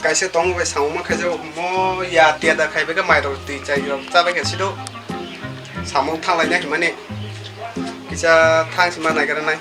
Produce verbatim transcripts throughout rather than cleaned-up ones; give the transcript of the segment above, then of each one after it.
Kaisa tongo bai samung ma khaijak mo ya tiya da khai bai khe mai rok twi chai rok cha bai khe sido samung thanglai na himani kisa thang sima nai gra nai.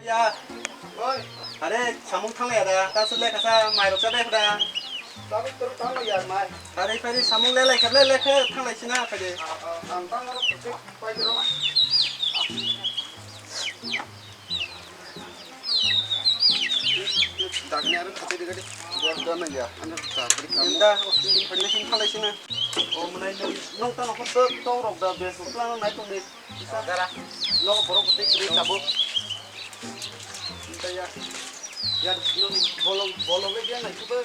Ya. Oi. Are, samung thanglai ya da. Ta sule kasa mai rok cha bai da. Tabuk tor tang ya mai. Are, pari samung le lai khe le le khe thanglai sina pari. Ang tang ro kuchik pai ro. Dagni aro khachi digadi. Bor dana ya. Ano ta bri kamu. Inda, o sini pari sini thanglai sina. O manai nung tang ko to rok da bes plan nai to ni. Dara. No, borok tei kwrwi tabuk. Tei ya, ya, no, bolong, bolong le dia nai kuba.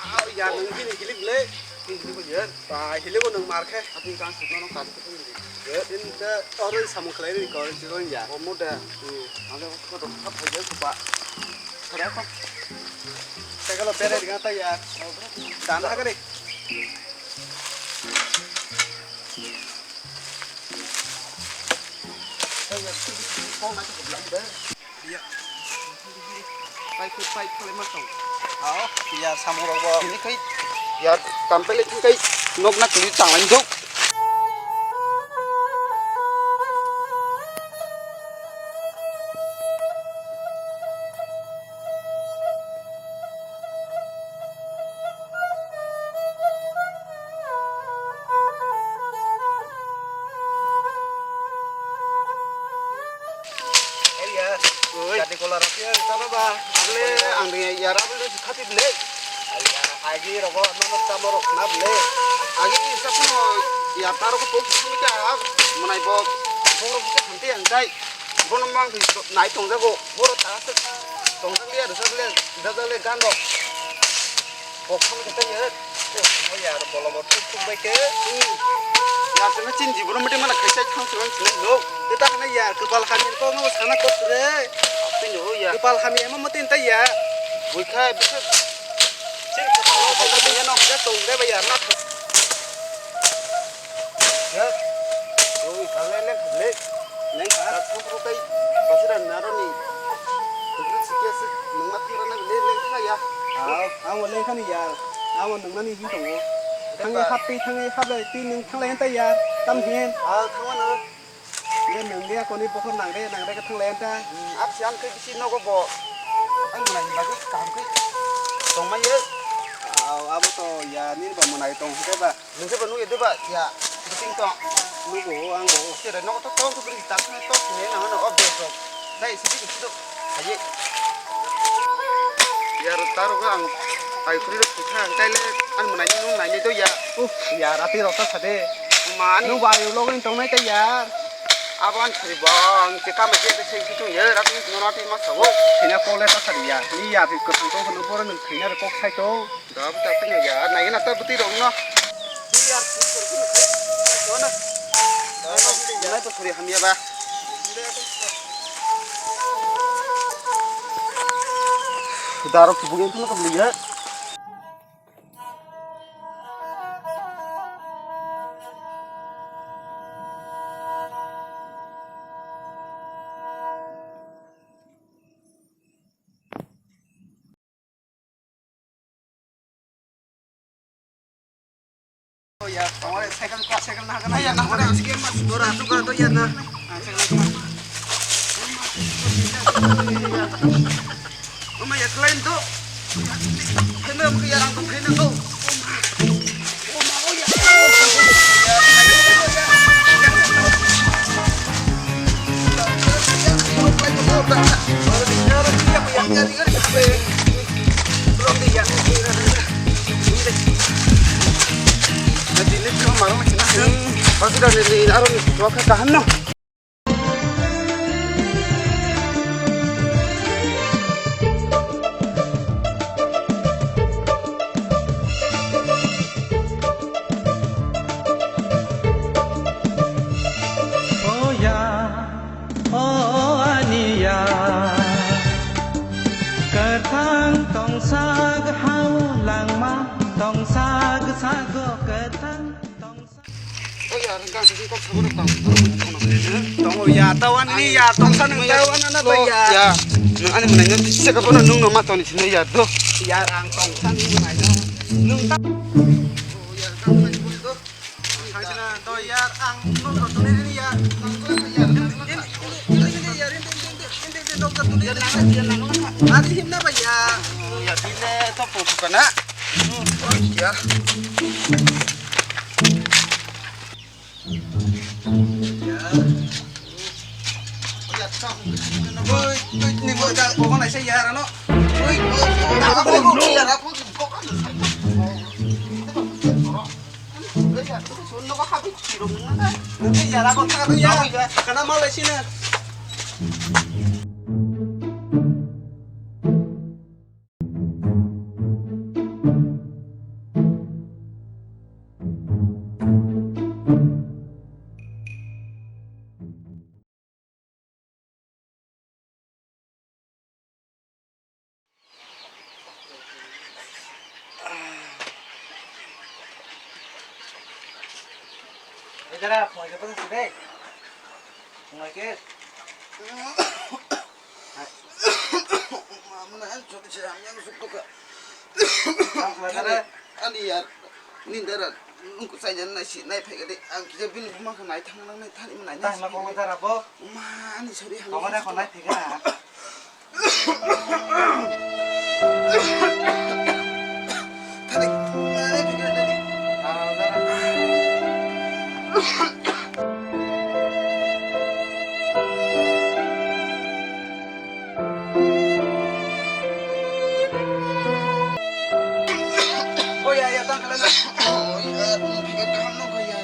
Ah, ya, nung bini hilik le. Bini hilik ya. Ba, hilik bo nung mar khe. Ati kang sukno nung tadi kutung di. Ya, ini ta orang samung khlai ni kau jiron ya. Omo da. Hmm. Ang le ko dok thap thai ya supa. Khara ko. Tega lo pere dengan ta ya. Dan ha kare. Ya. Pai, pai, pai, pai, pai, pai, pai, pai. Ao, ya, samung rok bo. Ini kai, ya, tampele kai, nok na kuli chang lain dok. Eya, oi. Gati kola rok ya, tama ba. Able, ang de ya, rabu le khati ble. Agi rogo, nono tamo rok na ble. Agi sa kuno ya, taro ko pok sumi ka, munai bo, boro buka hanti ang tai. Bono mang nai tongjago, boro ta se tongjak liya, rwjak liya, rwjak liya gan rok. Kok khamwi khe tei ya. Tei omo ya, bolo bo thuk thuk bai khe. Ya, tene chin jibro mete mana khaisa thang se bang sinai lo. Tei ta khana ya, kwpal hamya kok no sana kok re. Tei no ya. Kwpal hamya ma mate ta ya. Bui kha bisa. Chin kwpal hamya no khe tong re ba ya na. Ya. Oi, kale le le. Leng kha. Thuk thuk kai. Basira naroni. Thuk thuk sikya sik. Nungma thira na le le kha ya. Aw, ang leng khani ya. Ang nungmani hin tongo. Thangwi happi, thangwi hablai, twi nung thanglai ta ya. Tam hin. Aw, thangma no. Ye nung ya koni bokhor nang re, nang re ka thanglai ta. Apsi ang kai bisi nogo bo. Ang mwnai bagwi kaham kai. Tongma ye. Aw, abo to ya nini ba mwnai tong hwnkhe ba. Nungkhe ba nukya deba ya, biting tong. Nugo, ang bo. Sere nogo to tong, to bring tak, to sini nang ano, o bes rok. Dai, sini ke sido. Haye. Yar taro ko ang, ai kuri rok kutha, ang taile, ang mwnai nung nai to ya. Uh, ya, rati rok ta sade. Mani. Nung ba ayo logo ni tong nai ta ya. Abo ang khari bang, te kama je, te sing kitung ya, rati nono ati ma sawo. Sini kole ta sade ya. Ni ya, bi ko tong to, no boro nung sini kok sai to. Da, buta tanya ya, nai na ta buti rong no. Di yar, buti rong no. Sono. Nai to suri hamya ba. Daro kubugin tu no kubuya. Ya, tongore cycle ko cycle na hagana ya, na hagana, sike mas dora tu kara to ya na. Oma ya, kelain to. Hospital ni aro ni kaham no. O ya, o ani ya, kwthang tongsak hao langma, tongsak sago kwthang tongsak. Tongo ya, tawani ya, tongsa nung tawana na ba ya. Ya, nung ani mwnai nung sika bono nung no ma toni sini ya do. Ya, ang tongsa nung mwnai no. Nung ta. Thangsina to ya, ang nung no tuni ni ya. Adi himna ba ya. Ya, bile to pukana. Ya. Ejara, phone ke pasa sudai. Phone ke. Mamuna an choti chira yang sukto ka. Ang khalatare. Ani yar, ni dara, nung kuchai jan nai si nai phai gade. Ang kija bini buma kha nai thang nang nai thani ma nai. Tah ma kong dara bo. Ma ani sari hang. Kong dara kong nai phai gana. Thani, nai phai gana thani. Ah, dara. Oh ya, ya, tang kala. Oh ya, nung phika kaham no kaya.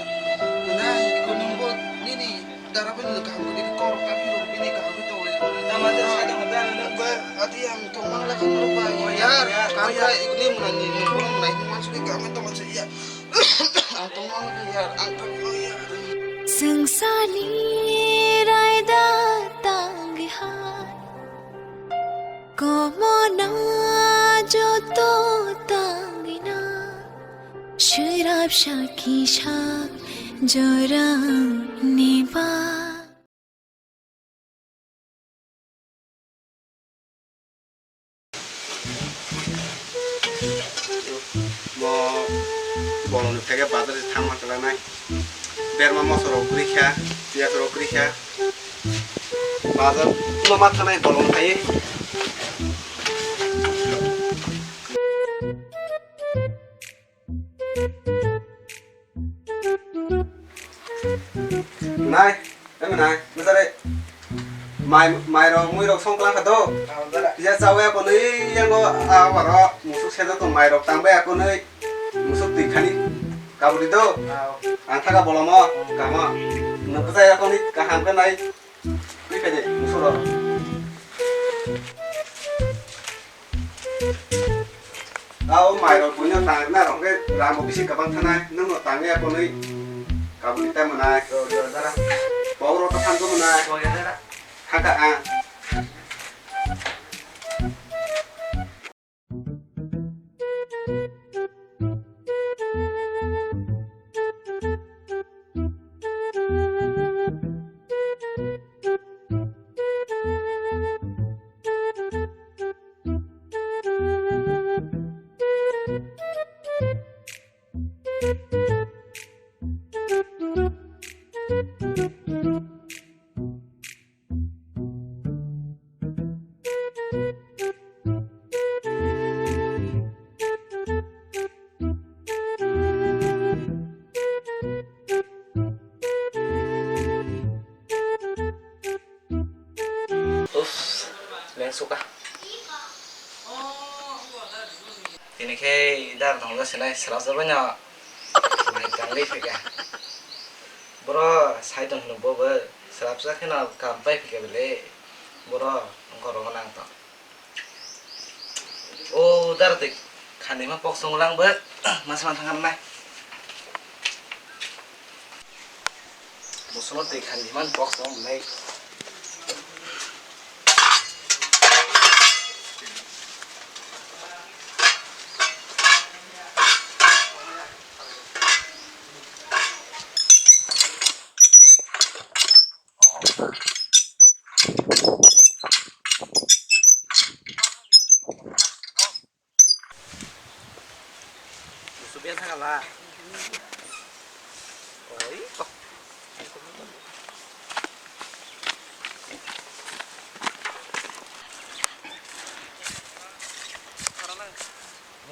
Nai, iko nung bo nini dara bo nini kaham ko nini kor tapi ro bini kaham ko to. Tama de sa de mata nung ba. Ati ang tong mang la kan ro ba. Oh ya, ya, ya. Kaya ikni muna ni nung bo nai nung masuk kaham to masuk ya. Ang tongmani ya, ang tongmani ya. Swngcharni raida tangwi hai, komona joto tangwi na, swrapsa kisa jorani ba. Bo bolongni phege bazar se thangma kwlanai. Berma moso rok kwrwi kha, piyaj rok kwrwi kha. Bazar no ma thanai bolong khai. Nai, ema nai, masa re. Mai, mai rok, mui rok song klang kha do. Iya chawi ako nui yango awaro musuk sedo to mai rok tangbai ako nui musuk twi khani kabudi do. Ang thaka bolomo, kamo. Nung bwsai ako nui kaham khe nai. Twi phai de, musuk rok. Tao mai rok buino tang na rok khe ramo bisi kwbang thanai, nwng no tang ya konwi kabui ta mwnai. Bok rok ta thango mwnai. Thaka ang. Suka. Tini khe dar thangja sinai srasa bai no. Mai tangwi phika. Boro sai tong hino bo bo srapsa kheno kam pai phika bele. Boro ongkor rogo nang tong. O dar tik khani ma pok song lang bo mas man thang nai. Musuno twi khan di man box no nai. Musu biasa kalah. Oi, kok.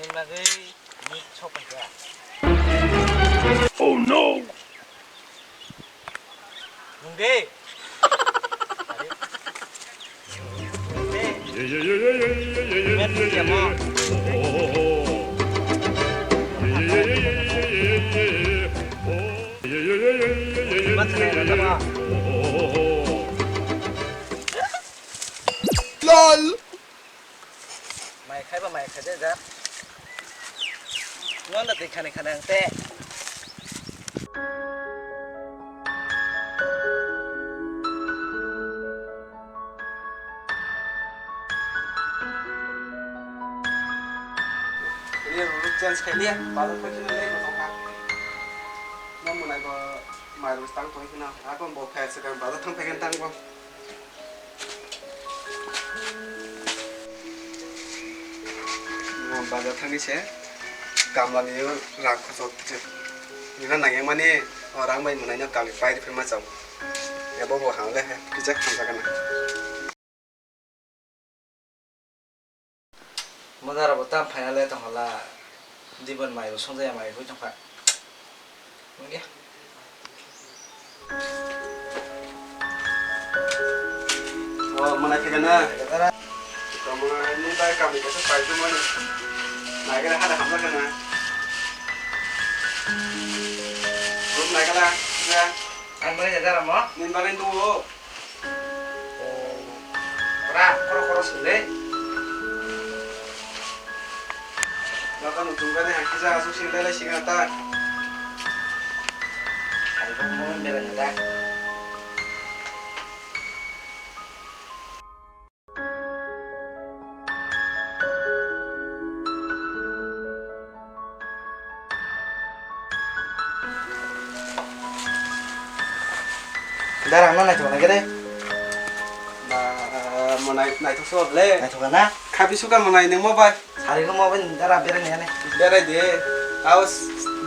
Ini lagi, ini cok aja. Oh no! Nungde. Lol. Mai khai ba mai khai de ja. Ngon da twi khani khani ang te. Liya ruru change khai liya. Bazar khai khina le bo tongkha. Nang mwnai bo mai rus tang tong khina. Akon bo khai se kan bazar thang phai kan tang bo. Bazar thangni se kamlani rang khosok se nina nangya mani o rang bai mwnai no kali pai rifai ma chao ebo bo hamle kisa hamjakana. Modar bo tam phaina le tonghala dibon mai bo songjaya mai bo tongkha. Wngya. Oh, mana khe na? Kamu ni bai kami kasa pai tu mana? Naikala hada hamla kana? Ruk naikala ya. Ang mana jaga ramo? Ni bagai tu. Ora, koro koro sule. Naka no tungkani hakisa asuk sing lele singa ta. Ari ko mo bela nata. Dara, ang no naithok nai khe de. Ba, mo nai-, naithok se bo le. Naithok na? Khabi suka mo nai nang mo bai. Sari ko mo bai dara berai nai. Berai de. Aw,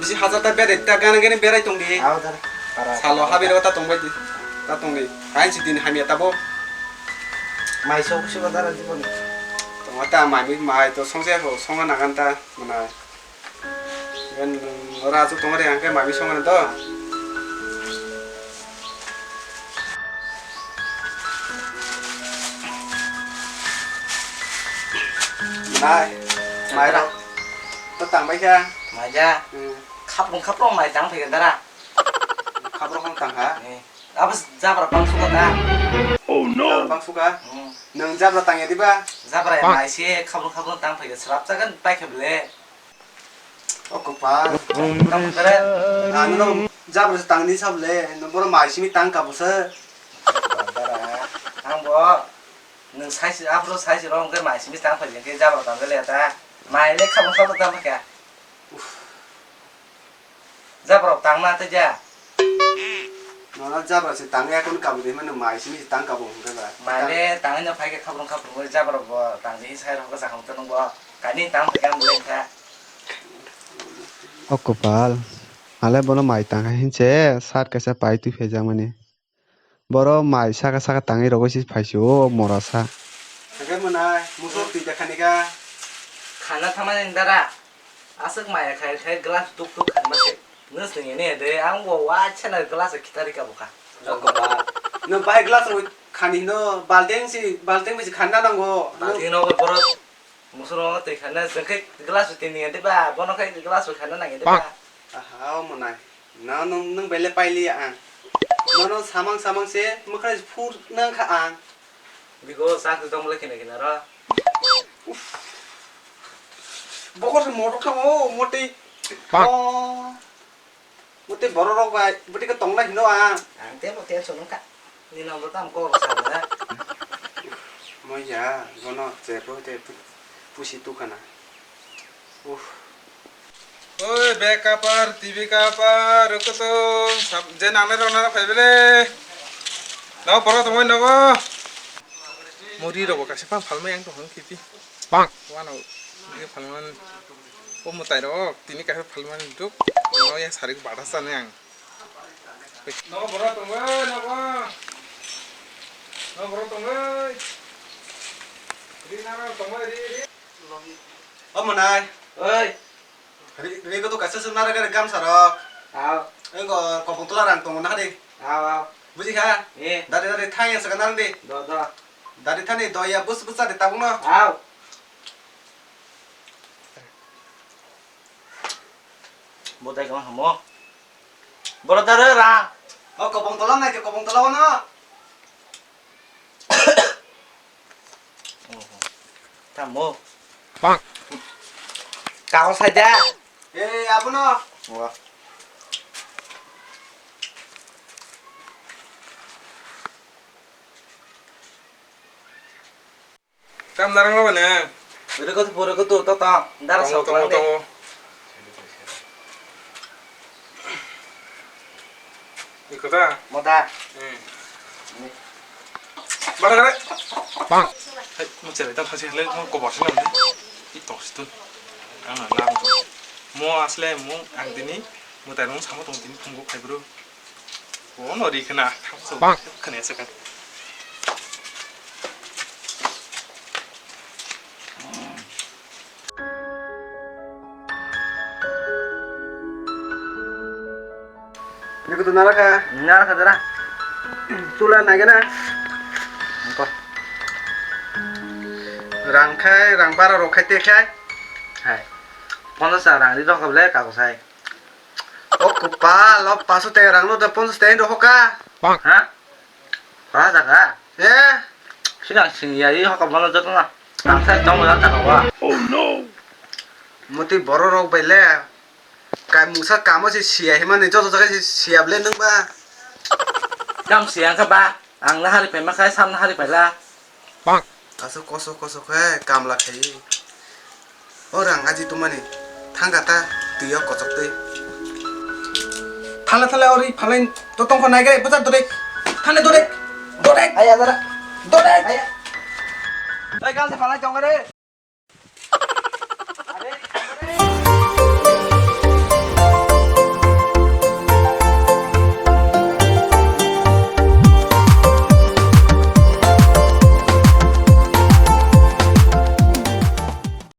bisi hajar ta berai ta gana gani berai tong di. Aw, dara. Para. Salo habi lo ta tong bai di. Ta tong di. Hain si din hamya ta bo. Mai sok suka dara di bo ni. Tong ta mai mi mai to song se ho song na gan ta mo nai. Ora asuk tongmani hingke mami songmani to. Nai, mai rok to tangbai kha. Mai ja. Hmm. Khaprung khaprung mai tang phai dara. Khaprung khong tang kha. Eh, abo jabra bang suka ta. Oh no. Jabra bang suka. Hmm. Nang jabra tang ya diba? Jabra ya mai se khaprung khaprung tang phai srap jagan pai khe bele. O kopal. Tamo kare. Ano jabra se tangni sable, no boro mai simi tang kabusa. Dara, ang bo, nung saisi, afro saisi ro, hingke mai simi tang phai, hingke jabra tang le ta. Mai le khabang khabang tang phai ka. Jabra tang na te ja. Nono jabra se tang ya kon kabu de mano mai simi tang kabu hingke ba. Mai le tang no phai ke khabang khabang jabra bo tang de sai ro ka sa kham to nung bo. Kani tang phai ka mule ka. O kopal, ale bono mai tang hai hinse, sat kaisa pai twi phaijakmani. Boro mai saka saka tangwi rogwi si phaisio, o mora sa. Hagai mwnai, musok twi jakha ni ga. Khana thamani dara. Aswk maya khai khai glass tuk tuk khanma se. Nws ni ne de, ang bo wa chana glass khitari ka bukha. O kopal. No bai glass ro Khani hino balteng si, balteng bisi khanna nango. Balteng no borok musurok no twi khanna, chwng khe glass bo twi nang ya de ba, bono khe glass bo khanna nang ya de ba. Aha, omo nai. Na nwng, nwng belai pailiya ang. Nono samang samang se mwkhra phur nang kha ang. Bigo sak tong le khina khina ro. Bokor se motok thang o motwi. Oh. Motwi borok rok bai bwtwi khe tong lai hino ang. Ang tei bo tension wngkha. Ni number tam ko sa na. Moya, bono che po te pusi tu khana. Uff. Oi, bag cover, T V cover, rwkhe to, sab-, je nangnai rok nana phai bele. Nogo borok tongwi nogo. Muri rok bo kaisa phang phalmai ang tong hwn khibi. Bang. Wano, ye phalmani. O mwtai rok, tini kaisa phalmani duk. No ya sarik bada sani ang. Nogo borok tongwi nogo. Nogo borok tongwi. Ri nana tongwi ri ri. O mwnai. Oi. Ri, ri ko to kaisa se nara gari gamsa rok. Aw. Engo kopong tola rang tongo na hari. Aw, aw. Buji kha? Eh. Dari, dari thang yang sekarang di. Do, do. Dari thani do ya bus, bus di tabung no. Aw. Bodai kama hamo. Boro dare ra. O kopong tola nai ke kopong tola no. Tamo. Bang. Kagos hai da. Eh, abono. Wah. Tam narang lo bana. Bere ko to, bere ko to, to, to. Dar sok lang de. Iko ta? Mota. Hmm. Bara kare. Bang. Hai, mo chere tam thasi le mo ko bosi na. I tok situ. Ang na lang. Mo asle mo ang dini mo tai mo samo tong dini phungo khai bro. Bono ri khna. Bang. Khna se kan. Niko to nara kha. Nara kha dara. Chula nage na. Niko. Rang khai, rang bara rok khai te khai. Hai. Ponchash rang ri rok le ka ko sai. O kopal, o paso teng rang no da ponchash teng do hoka. Ha? Paso taka? Eh? Sina sing ya, i hoka bono joto na. Ang sai tong la taka wa. Oh no. Moti boro rok bai le. Kai musa kamo si siya himani joto jaga si siya ble nung ba. Kam siya ka ba. Ang na hari pai ma khai, sam na hari pai la. Aswk kosok kosok khe kamla khai. O rang aji tumani thangkha ta twi o kochok twi. Thala thala ori phalai to tongkha nai gre bwsa dore. Thane dore. Dore. Aya dara. Dore. Aya. Oi kal se phalai tong re.